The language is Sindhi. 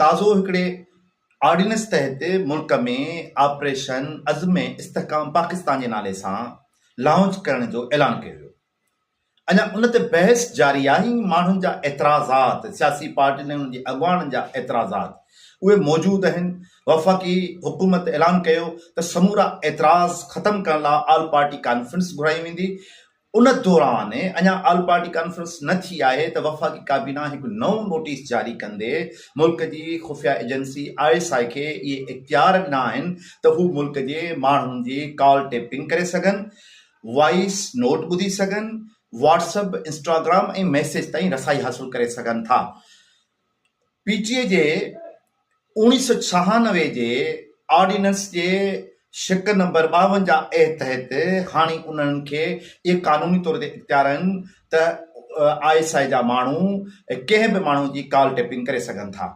تازو هڪڙي آرڊيننس تحت ملڪ ۾ آپريشن عزم استحڪام پاڪستان جي نالي سان لانچ ڪرڻ جو اعلان ڪيو ويو. اڃا ان تي بحث جاري آهي ۽ ماڻهن جا اعتراضات، سياسي پارٽين ۽ انهن جي اڳواڻن جا اعتراضات اهي موجود آهن. وفاقي حڪومت اعلان ڪيو ته سمورا اعتراض ختم ڪرڻ لاء آل پارٽي ڪانفرنس گهرائي ويندي. ان دوران اڃا آل پارٽي ڪانفرنس نه ٿي آهي ته وفاقي ڪابينا هڪ نئون نوٽيس جاري ڪندي ملڪ جي خفيه ايجنسي I S I کي اهي اختيار ڏنا آهن ته هو ملڪ جي ماڻهن جي ڪال ٽيپنگ ڪري سگهن، وائس نوٽ ٻڌي سگهن، واٽس اپ، انسٽاگرام ۽ ميسيج تائين رسائي حاصل ڪري سگهن ٿا. پي ٽي اي جي اوڻيهه سو ڇهانوي جي آرڊيننس جي شق نمبر 52 اي تحت هاڻي انهن کي اهي قانوني طور تي اختيار آهن ته I S I جا ماڻهو ڪنهن به ماڻهو جي ڪال ٽيپنگ ڪري سگهن ٿا.